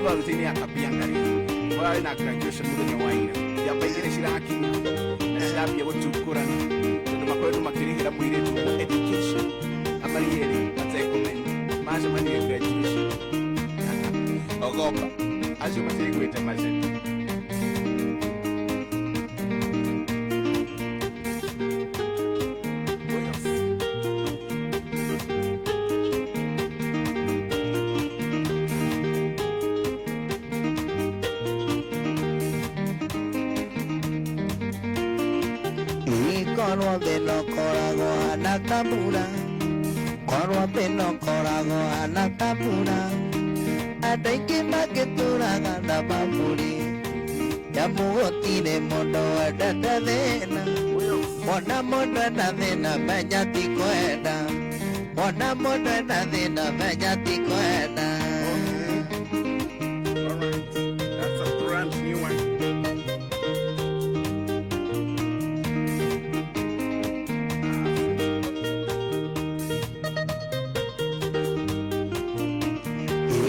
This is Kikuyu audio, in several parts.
University-inĩ ya Kabiangari mararĩ na graduation mũthenya wa ira. Njamba igĩrĩ cirakinya na cirambia gũtukũrana tondũ makoretwo makĩrĩhĩra mũirĩtu ũmwe education amarĩ erĩ matekũmenya macemania graduation. Ogopa acio matiaiguĩte maceti. Korwo thĩna ũkoragwo hana ta mbura, korwo thĩna ũkoragwo hana ta mbura, andũ aingĩ mangĩtũraga na maburi, nyamu gũtirĩ mũndũ wendete thĩna, wona mũndũ ena thĩna menya ti kwenda, wona mũndũ ena thĩna menya ti kwenda. All right. That's a brand new one.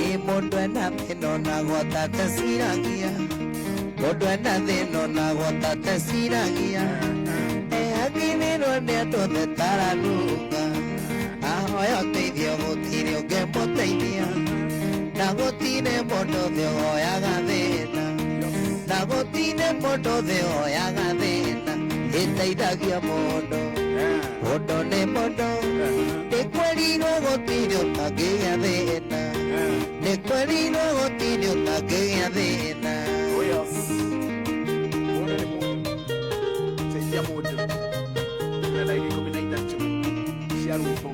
Ĩ mũndũ ena thĩna onagwo tateciragia, mũndũ ena thĩna onagwo tateciragia, ehagithĩrwo nĩ andũ othe taranunga, ahoya ũteithio gũtirĩ ũngĩmũteithia, na gũtirĩ mũndũ thĩ ũhoyaga thĩna, na gũtirĩ mũndũ thĩ ũhoyaga thĩna, ĩteithagia mũndũ, mũndũ nĩ mũndũ, nĩkwerirwo gũtirĩ ũtangĩgĩa thĩna, nĩkwerirwo gũtirĩ ũtangĩgĩa thĩna. Oh yes. Mũndũ nĩ mũndũ. Teithia mũndũ. Na ndagĩka 13 cia rwĩmbo.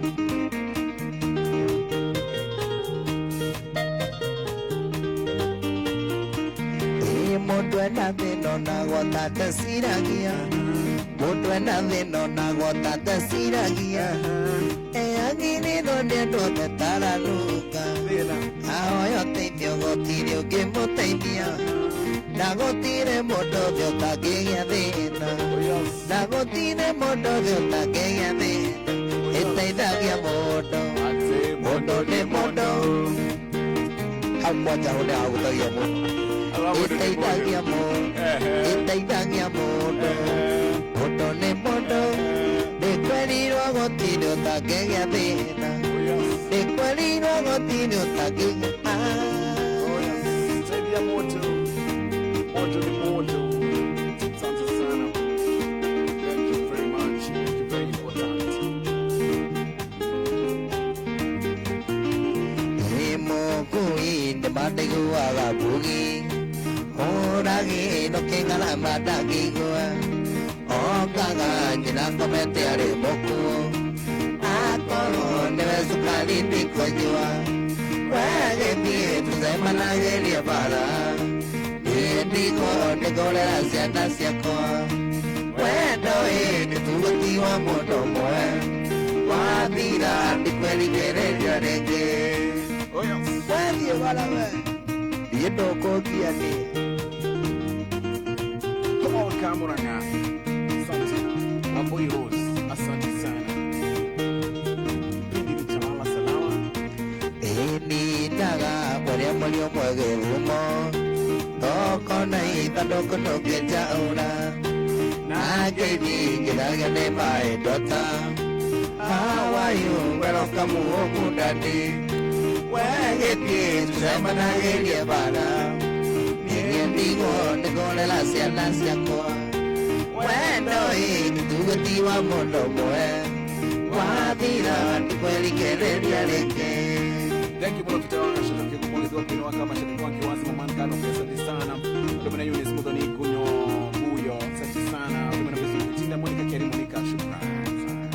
Ĩ mũndũ ena thĩna onagwo tateciragia, mũndũ ena thĩna onagwo tateciragia, ehagithĩrwo nĩ andũ othe taranunga, Thĩna. ahoya ũteithio gũtirĩ ũngĩmũteithia, na gũtirĩ mũndũ thĩ ũtangĩgĩa thĩna, Oh yes. na gũtirĩ mũndũ thĩ ũtangĩgĩa thĩna, ĩteithagia mũndũ, Atĩ mũndũ nĩ mũndũ, hau kwanja hau nĩhahutagia mũno, ĩteithagia mũndũ, ĩteithagia mũndũ, mũndũ nĩ mũndũ, nĩkwerirwo gũtirĩ ũtangĩgĩa thĩna, Oh yes. nĩkwerirwo gũtirĩ ũtangĩgĩa. Oh yes. Teithia mũndũ. Mũndũ nĩ mũndũ. Asante sana. Thank you very much. Thank you, very important. Ĩ mũkui nĩmandaiguaga mbugi, hũragi no kĩng'arama ndangĩigua, okaga nyina ngomete arĩ mũkuũ, akorwo nĩwe cukari ndikũnyua, wegĩthiĩ tũcemanagĩrie bara, niĩ ndigwo nĩngũrera ciana ciakwa, wendo ĩ nĩtugũti wa mũndũ ũmwe, wathira ndikwĩrigĩrĩria rĩngĩ. Oh yes. Wathiĩ warawe niĩ ndũkũngia niĩ. Paul Kamuranga. Asante. Wambui Rose. Asante sana. Pindi ni Chalala Salama. Ĩnindaga ũrĩa mũrĩ ũmwe gĩthumo, tokona ithandũkũ ndũngĩnjaũra, na ngeithi ngĩragia nĩ my daughter. How are you? Welcome home daddy. Wegĩthiĩ tũcemanagĩrie bara, niĩ ndigwo nĩngũrera ciana ciakwa, wendo ĩ nĩtugũti wa mũndũ ũmwe, wathira ndikwĩrigĩrĩria rĩngĩ. Thank you mũno Peter Wanga Shaka Kigumo githwa kino waka mashabiki wake wazi maman kano pesa asante sana. Ndio Eunice Muthoni Kunyo Buyo asante sana. Ndio vizuri Tinda Monica Keri Monica shukrani sana.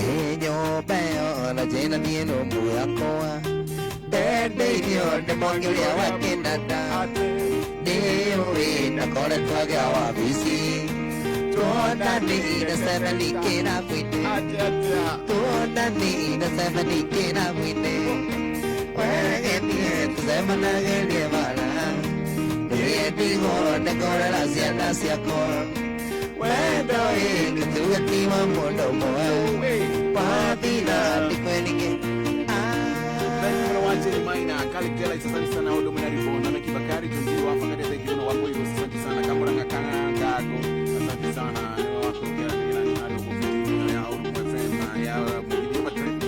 Ĩ nyũmba ĩyo na njĩna niĩ nũmũ yakwa, ndendeirio nĩ mwangi ũrĩa wa kĩnanda, nĩũĩ ndakoretwo agĩa wabici, tuonanire cemeni kĩrabu-inĩ, tuonanire cemeni kĩrabu-inĩ, wegĩthiĩ tũcemanagĩrie bara, niĩ ndigwo nĩngũrera ciana ciakwa, wendo ĩ gĩtugati wa mũndũ ũmwe, wathira ndikwĩrigĩ. Kaligela asante sana Odo Mnaribona na Kibakari Jonzi wa Fakade thank you na wako hivyo asante sana Kamuranga Kangago asante sana ni wako kila kila ni hali uko fiti ya Odo FM ya Mugidi wa Trend.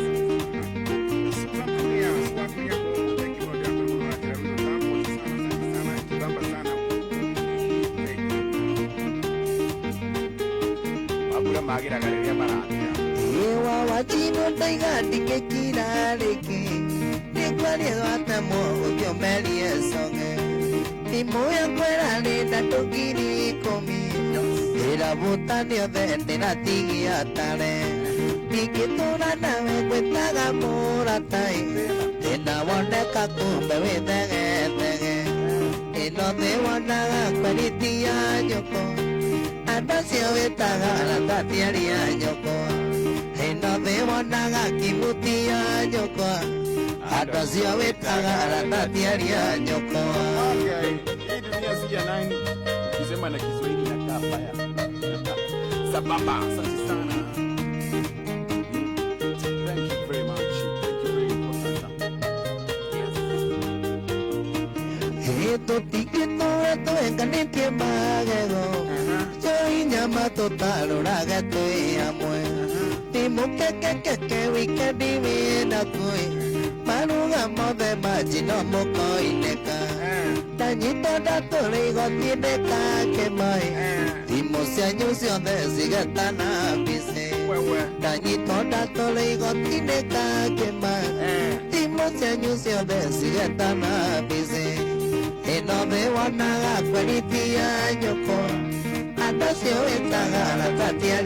Mabura magira galeria maratia. Ewa wachino ndaiga ndikekira rĩngĩ nĩngwaria atemo ũthiomerie coge thimũ yakwa ĩrarĩ na 10,000 ndĩrabũtani othe ndĩratigia tare ndingĩtũra nawe ngwĩtaga mũratai thĩna woneka kumbe wĩ thegethege ĩno thĩ wonaga kweritia nyũkwa andũ acio wĩtaga arata a nyũkwa ĩno thĩ wonaga kimutia nyũkwa andũ acio wĩtaga arata a nyũkwa. Okay, hii dunia si ya nani? Ukisema na Kiswahili inakaa baya. Sababa, asante sana. Thank you very much. Thank you very important. Yes. Tũtingĩtũra tũenganĩtie magego njũi nyama tũtarũraga twĩ hamwe thimũ kekekeke wikendi wĩna kwĩ maruga mothe manjino mũkoinĩka ndanyita ndatũrĩ igoti-inĩ kakĩmaĩ thimũ cianyu ciothe cigetana mbici ndanyitwo ndatũrĩ igoti-inĩ kakĩmaĩ thimũ cianyu ciothe cigetana mbici ĩno thĩ wonaga kweritia nyũkwa andũ acio wĩtaga arata a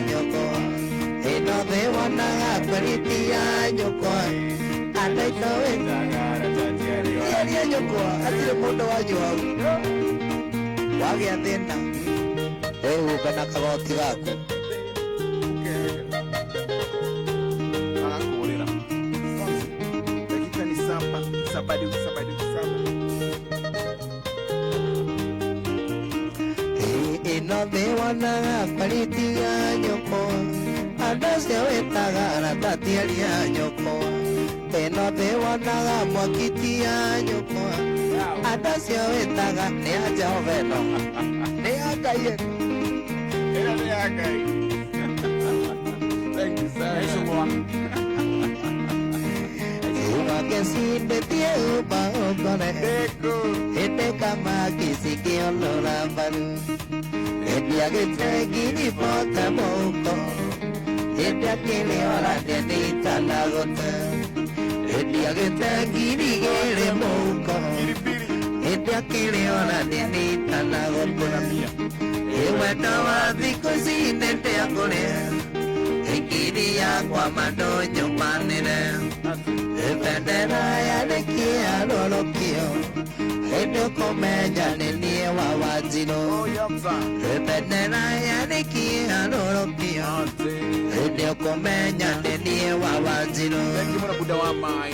nyũkwa ĩno thĩ wonaga kweritia nyũkwa andũ aitũ wĩtaga arata a nyũkwa hatirĩ mũndũ wanyu hau wagĩa thĩna wĩhumbe na kagoti gaku. Agakuhũrĩra. Dakika ni saba, sabadu, sabadu, saba. Ĩno thĩ wonaga kweritia nyũkwa andũ acio wĩtaga arata a nyũkwa ĩno thĩ wonaga mwaki ti a nyũkwa andũ acio wĩtaga nĩ a Jehova ĩno nĩ a Ngai ĩno. Ĩno nĩ ya Ngai. Thank you sana. Ũgakĩcindĩtie ũba ũkore Eko. hĩndĩ kama kĩcikĩolora mbaru hĩndĩ agĩtengiri bote mũhuko hĩndĩ akĩrĩora ndĩnĩitanagũte hĩndĩ agĩtengiri igĩrĩ mũhuko Pilipili. hĩndĩ akĩrĩora ndĩnĩitanagũte ĩwendo wa thikũ ici nĩndĩakũrĩa ĩngiri yakwa mandũnyũmanĩre bendera yarĩkia rũrũkio hĩndĩ ũkũmenya nĩ niĩ wa Wanjirũ Oh, yamza. bendera yarĩkia rũrũkio Ante. hĩndĩ ũkũmenya nĩ niĩ wa Wanjirũ. Thank you mwana Buda wa Mai.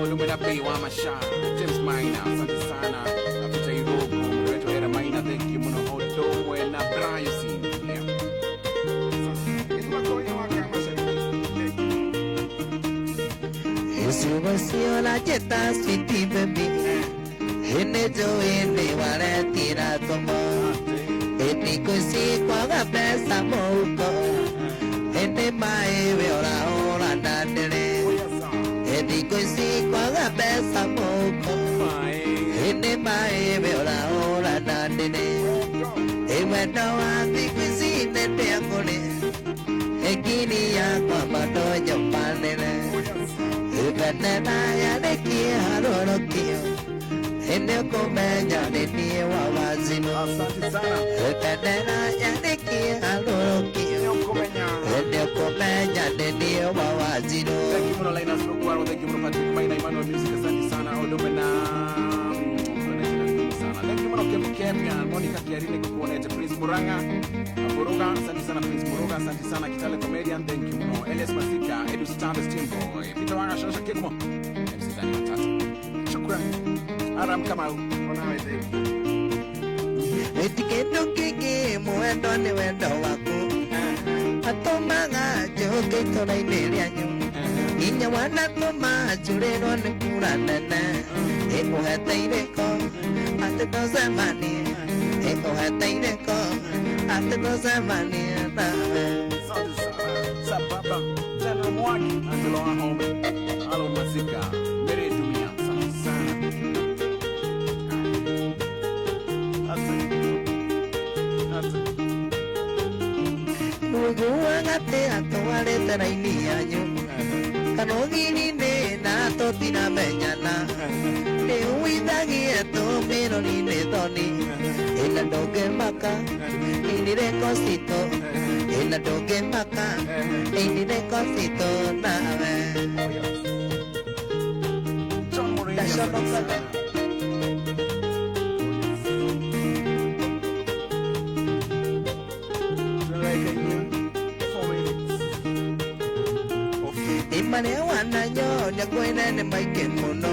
Olumena Bei wa Masha. James Maina, asante sana. Peter Irogo, wetu Era Maina, thank you mwana Odomwe na Brian. Yeah. Icigo njĩta sweet baby hĩndĩ njũĩ nĩ waretira tũmo thikũ ici kwaga mbeca mũhuko hĩndĩ maĩ we ũrahũra na ndĩrĩ thikũ ici kwaga mbeca mũhuko hĩndĩ maĩ we ũrahũra na ndĩrĩ wendo wa thikũ ici nĩndĩakũrĩ ĩngiri yakwa mandũnyũmanĩre bendera yarĩkia rũrũkio hĩndĩ ũkũmenya nĩ niĩ wa Wanjirũ Asante sana. bendera yarĩkia rũrũkio Nyokomenya. hĩndĩ ũkũmenya nĩ niĩ wa Wanjirũ. Thank you mwana Linus Lukwaro, thank you mwana Patrick Maina, Emmanuel Music, asante sana. Odomena. Sana. Thank you mwana Kembo Kemya, Monica Kiarine kukuonete, Prince Muranga, Muruga, asante sana Prince Muruga, asante sana Kitale Comedian, thank you mno. Elias Masika, Edu Star the Steam Boy, Peter Wanga Shosha Kimo, MC Zani Matata. Shukran. Aram Kamau. Ĩti kĩndũ kĩngĩ mwendo nĩ wendo waku atũmaga njũke itũra-inĩ rĩanyu Inya wanatũma njũrĩrwo nĩ mbura nene ĩkũhete irĩko atĩ tũcemanie ĩkũhete irĩko atĩ tũcemanie nawe. Asante sana. Sababa, General Mwaki, Angelo Ahome, Alon Masika, Mere Dumia. Asante sana. Asante. Asante. Mũiguaga atĩa twarĩte raini yanyu kanũgiri-inĩ na tũtiramenyana nĩũithagie tũmĩrori-inĩ thoni ĩna ndũngĩmaka ĩinire kocitũ ĩna ndũngĩmaka ĩinire kocitũ nawe. Oh, yes. John Moreira, asante Ndaconoka. sana. Oh, yes. Tunaweka inya, 4 minutes. Okay. Imarĩa wananyonia kwĩna nĩ maingĩ mũno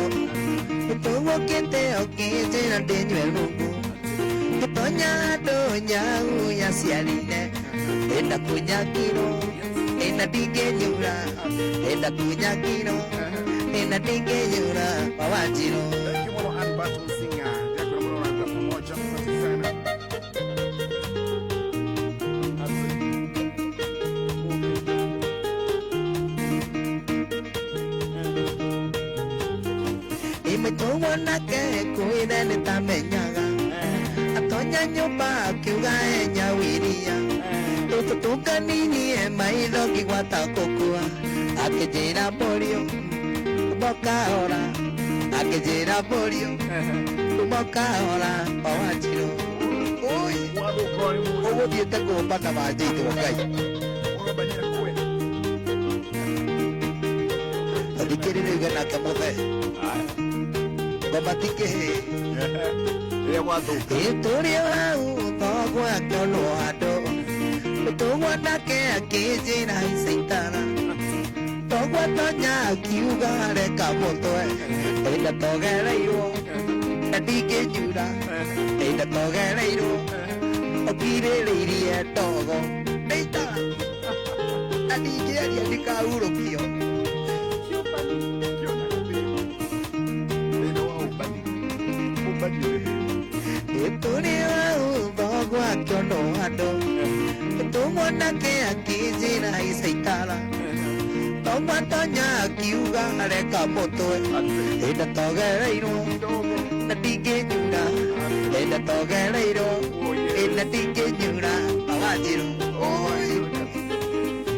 ũtũgũkĩte ũkĩnjĩra ndĩnyue rungu ngĩtonya andũ nyau yaciarire ĩna kunyakirwo ĩna ndingĩnyura ĩna kunyakirwo ĩna ndingĩnyura mawanjirwo. Thank you, Mono Albert Msinga. Jacob Mono na pamoja. Asante sana. Asante. Imĩtũgwo nake kwĩre nĩ tamenyaga atonya nyũmba akiuga enyau iria tũtũ tũkaninie maitho ngĩgwata gũkua akĩnjĩra mũriũ kuma ũkahora akĩnjĩra mũriũ kuma ũkahora mawanjirũ. Ui, ũgũthiĩte kũmba na manjĩtwo Ngai. Thikĩrĩria uge nake mũthee ngoma ti kĩhĩ. Rĩrĩa gwathũka. Ĩtũrĩ hau thoguo akĩonwo handũ mũtũgwo nake akĩnjĩra ica itara thoguo tonya akiuga reka mũtwe ĩna togereirwo na ndingĩnyura ĩna togereirwo ũkirĩrĩirie ndogo nĩ itara na ndingĩaria ndikahurũkio. Thĩna wa ũmbani. Ũmbani ũrĩ. Ĩtũrĩ hau thoguo akĩonwo handũ mũtũgwo nake akĩnjĩra ica itara thoguo tonya akiuga reka mũtwe ĩna togereirwo na ndingĩnyura ĩna togereirwo ĩna ndingĩnyura mawanjirũ.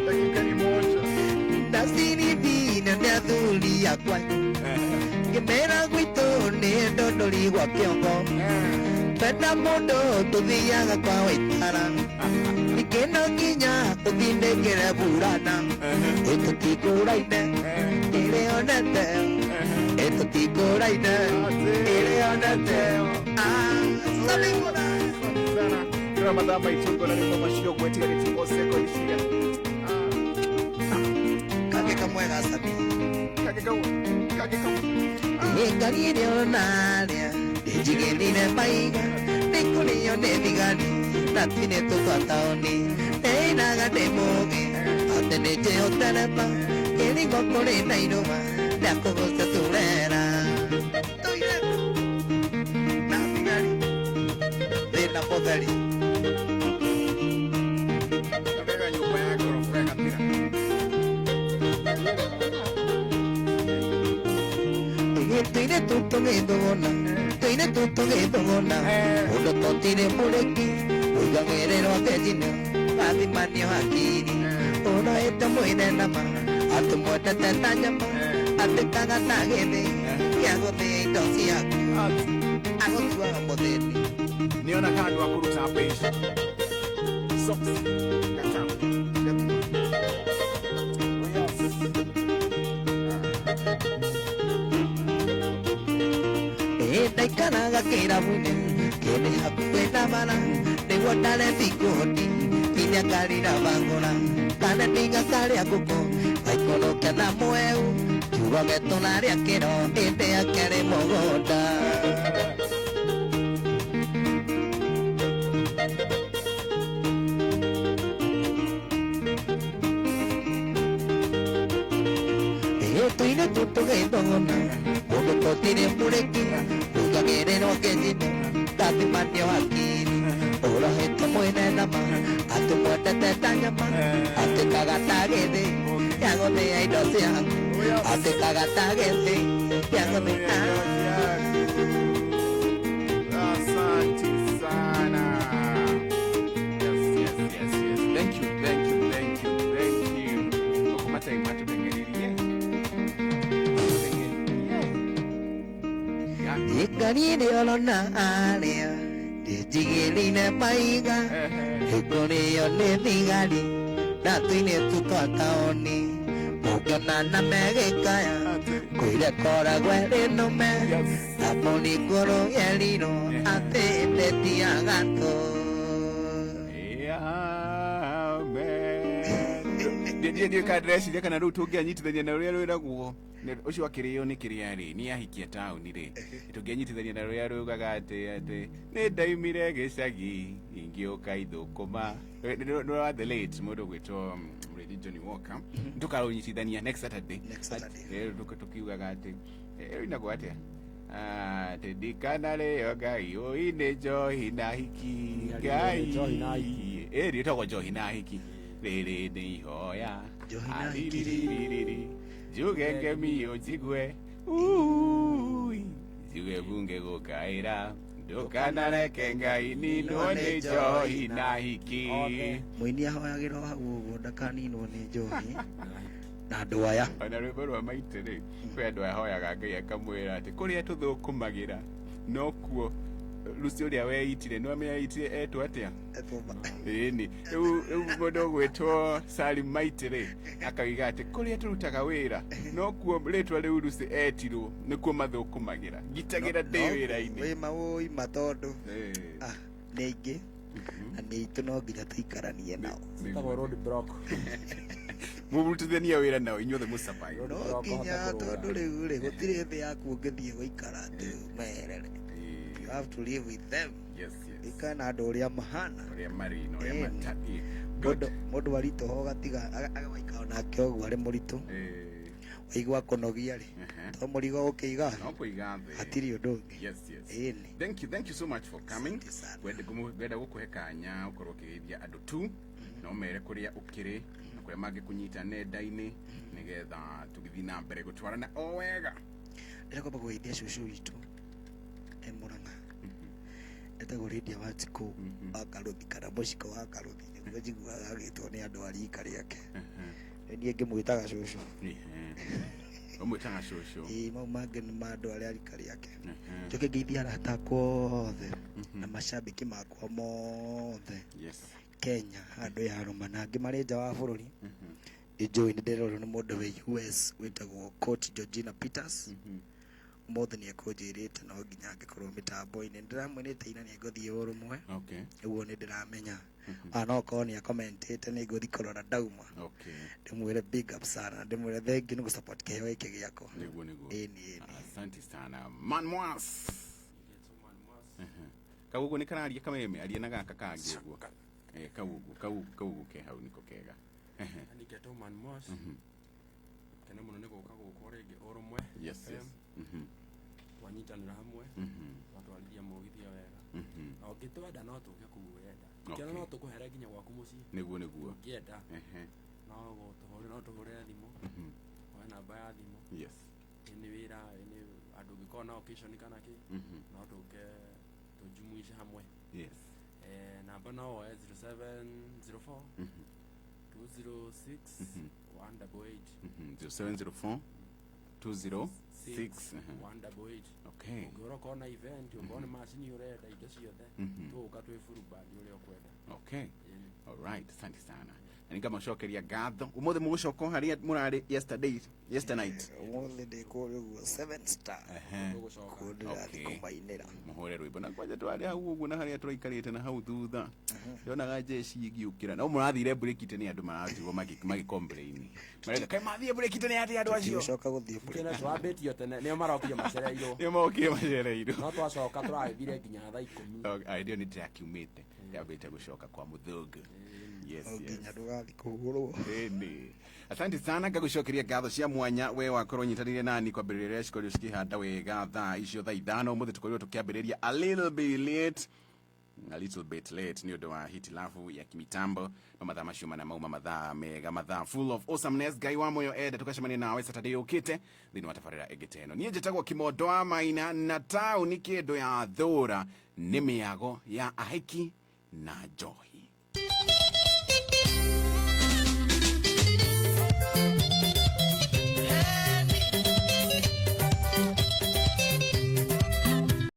Dakika ni moja. Ndacirithina nĩ athuri akwa ngĩmera gwitũ nĩ ndondori gwa kĩongo twenda mũndũ tũthiaga kwa waitara ningĩ no nginya tũthindĩkĩre burana ĩtũtikũraine ĩrĩonete ĩtũtikũraine ĩrĩonete. Asante. Sana. Kila mathaa maitũ ngona nĩ macio gwetigarĩtie o sekondi cigana. Kangĩ kamwe gacami. Kangĩ kamwe. Kangĩ kamwe. Ngarire onarĩa ndĩnjigĩrĩire maiga nĩkũrĩo nĩ thigari na tinĩ tũtwa taũni ndĩinaga ndĩ mũgĩ atĩ nĩ njĩũtereba kĩringo kũrĩ na irũma rĩa kũgũcia turera tũire na thigari thĩna mũtheri. Kabega nyũmba ya ngoroba ĩgatira. Tũire tũtũgĩthũgũna tũire tũtũgĩthũgũna mũndũ tũtirĩ mũrĩki ũigagĩrĩrwo thĩnjinĩ wathimanio hakiri ũroĩte mwĩre nama atũmwendete ta nyama atĩkaga ta gĩthĩ gĩa gũthĩa indo ciaku agũtuaga mũthĩni. Niona kando wa kũruta mbeca. Socks. Gatano. Gatano. Oh, yes. Ndaikaraga kĩrabu-inĩ kĩrĩ hakuhĩ na bara nĩguo ndare thikũndi iria ngarira bagũra kana ndinga karĩa ngũkũ gaikũrũke na mweu kiugo gĩtũrarĩa kĩro ĩndĩ akĩrĩ mũgũnda. Tũirĩtu tũgĩthogona kũndũ gũtirĩ mũrĩki rugagĩrĩrwo kĩnjinĩ ndathimanio hakiri ũrohĩte mwĩne nama atĩ mwendete ta nyama atĩkaga ta gĩthĩ ya gũthĩa indo ciaku atĩkaga ta gĩthĩ ya gũthĩa. Asante sana. Yes, yes, yes, yes. Thank you, thank you, thank you, thank you. Okumata imatutengeririe. Yeah. Ikarire orona arĩa ndĩnjigĩrĩire maiga ĩkũrĩo nĩ thigari na tũirĩtu twa taũni ũngĩona na megĩkaya kwĩre koragwo ĩrĩ nũme Yes. ta mũringũrũ yerirwo atĩ ndĩtiaga tũ. Amen. Ndiĩ kana ndĩreciria kana rĩu tũngĩanyitithania na rũrĩa rwĩragwo ũcio akĩrĩo nĩ kĩrĩa rĩ nĩ ahikia taũni rĩ tũngĩanyitithania na rũrĩa rugaga atĩ atĩ nĩ ndaumire gĩcagi ingĩũka ithũkũma nĩ rwa the late mũndũ ũgwĩtwo Mũrĩithi Johnny Walker tũkarũnyitithania next Saturday. Next Saturday. Tukiugaga atĩ rũinagwo atĩa? Atĩ ndikanarĩo Ngai ũi nĩ njohi na hiki Ngai Njohi na hiki. ĩ rĩtagwo njohi na hiki rĩrĩ nĩ ihoya. Njohi na hiki. Aririririririri. Njuge ngemi ũnjigue Ui. Njuge bunge gũkaĩra ndũkanareke Ngai ninwo nĩ njohi na hiki. Othe. Mũini ahoyagĩrwo hau ũguo ndakaninwo nĩ njohi na andũ aya. Ona rwĩmbo rwa maitũ rĩ kwĩ andũ ahoyaga Ngai akamwĩra atĩ kũrĩa tũthũkũmagĩra nokuo Lucy ũrĩa weitire nĩ wamĩaitire etwo atĩa? Ĩni rĩu rĩu mũndũ ũgwĩtwo Salim Maitĩ rĩ akauga atĩ kũrĩa tũrutaga wĩra nokuo rĩtwa rĩu Lucy etirwo nĩkuo mathũkũmagĩra ngitagĩra ndĩ wĩra-inĩ. Wĩ maũima tondũ Eh, nĩ aingĩ na nĩ aitũ no nginya tũikaranie nao. Tagwo road block. Mũrutithania wĩra nao inyuothe mũcabai. Road No block nginya ũhote kũrũga. tondũ rĩu rĩ gũtirĩ thĩ yaku ũngĩthiĩ gũikara atĩ meherere. You have to live with them. Yes, yes. Ikara na andũ ũrĩa mahana. Ũrĩa marĩ na ũrĩa Ĩni. matariĩ. Good. Mũndũ mũndũ aritũha ũgatiga agaikara nake ũguo arĩ mũritũ. Eh, Waigua kũnogia rĩ ehe. to mũrigo ũkĩiga No kũiga thĩ. hatirĩ ũndũ ũngĩ. Yes, yes. Ĩni. Thank you, thank you so much for coming. Asante sana. Ngwenda gũkũhe kanya ũkorwo ũkĩgeithia andũ tu na ũmere kũrĩa ũkĩrĩ na kũrĩa mangĩkũnyita nenda-inĩ nĩgetha tũgĩthiĩ na mbere gũtwarana o wega. Ndĩrenda kwamba kũgeithia cũcũ witũ e Mũrang'a etagwo Lydia Wanjikũ wa Karũthi kana Mũciko wa Karũthi nĩguo njiguaga agĩtwo nĩ andũ a rika rĩake. Nĩ niĩ ngĩmwĩtaga cũcũ. Ũmwĩtaga cũcũ. Ĩĩ mau mangĩ nĩ ma andũ arĩa a rika rĩake. Njoke ngeithie arata akwa othe na macambĩki makwa mothe. Yes. Kenya handũ ya rũma na angĩ marĩ nja wa bũrũri. Nĩ njũĩ nĩ ndĩrorwo nĩ mũndũ wĩ US wĩtagwo coach Georgina Peters. Ũmũthĩ nĩ ekũnjĩrĩte no nginya angĩkorwo mĩtambo-inĩ ndĩramwĩrĩte ira nĩ ngũthiĩ ũrũmwe. Okay. Ũguo nĩ ndĩramenya ona no korwo nĩ akomentĩte nĩ ngũthiĩ kũrora ndauma. Okay. Ndĩmwĩre big up sana, ndĩmwĩre thank you nĩ gũsupport kĩheo gĩkĩ gĩakwa. Nĩguo nĩguo. Ĩni ĩni. Asante sana. Man Mwas. Kauguo nĩ kararia kameme aria na gaka kangĩ ũguo. Eh, kau ũguo kau kau ũguo ke hau nĩko kega. Nĩngetwo Man Mwas. Kena mũno nĩ gũka gũkũ rĩngĩ ũrũmwe. Yes, yes. Twanyitanĩra hamwe twatwarithia mũgithi wega na ũngĩtwenda no tũke kũu ũrenda. Okay. Ũngĩona no tũkũhere nginya gwaku mũciĩ. Nĩguo nĩguo. Ũngĩenda Ehe. no gũtũhũrĩra no tũhũrĩre thimũ woe namba ya thimũ. Yes. Ĩ nĩ wĩra ĩ nĩ andũ ũngĩkorwo na occasion kana kĩ no tũke tũjumuishe hamwe. Yes. Namba no woe 0704 206 188. 0704 206 188. Okay. Ũngĩhũra ũkorwo na event ũkorwo nĩ macini ũrenda indo ciothe tũgũka twĩ band ũrĩa ũkwenda. Okay. Ĩni. All right, asante sana. Na nĩngamacokeria ngatho. Ũmũthĩ mũgũcoka o harĩa mũrarĩ yesterday, yesterday night. Ũmũthĩ ndĩ kũrĩa ũguo seven star. Tũgũcoka. Kũu ndĩrathiĩ Okay. kũmainĩra. Mũhũre rwĩmbo na kwanja twarĩ hau ũguo na harĩa tũraikarĩte na hau thutha ndonaga jeshi ĩgĩũkĩra no mũrathire break tene andũ maratigwo magĩ complain mareka kaĩ mathiĩ break tene atĩa andũ acio. Tũtigũcoka gũthiĩ break. Tene twambĩtio tene nĩo marokire macereirwo. Nĩo mokire macereirwo. No twacoka tũragĩthire nginya thaa 10. Idea nĩ ndĩrakiumĩte. Yambĩte gũcoka kwa mũthũngũ. Yes, No yes. nginya ndũgathiĩ kũhũrwo. Ĩni. Asante sana, ngagũcokeria ngatho cia mwanya we wakorwo nyitanĩire nani kwambĩrĩria rĩrĩa cikorirwo cikĩhanda wega thaa icio thaa 5 ũmũthĩ. Tũkorirwo tũkĩambĩrĩria a little bit late nĩ ũndũ wa hitilafu ya kimitambo, no mathaa macio mana mauma mathaa mega, mathaa full of awesomeness. Ngai wa moyo enda tukacemania nawe Saturday yũkĩte thĩinĩ wa tabarĩra ĩngĩ ta ĩno. Niĩ njĩtagwo Kĩmondo wa Maina, na taũni kĩndũ ya thũra nĩ mĩago ya ahiki na njohi.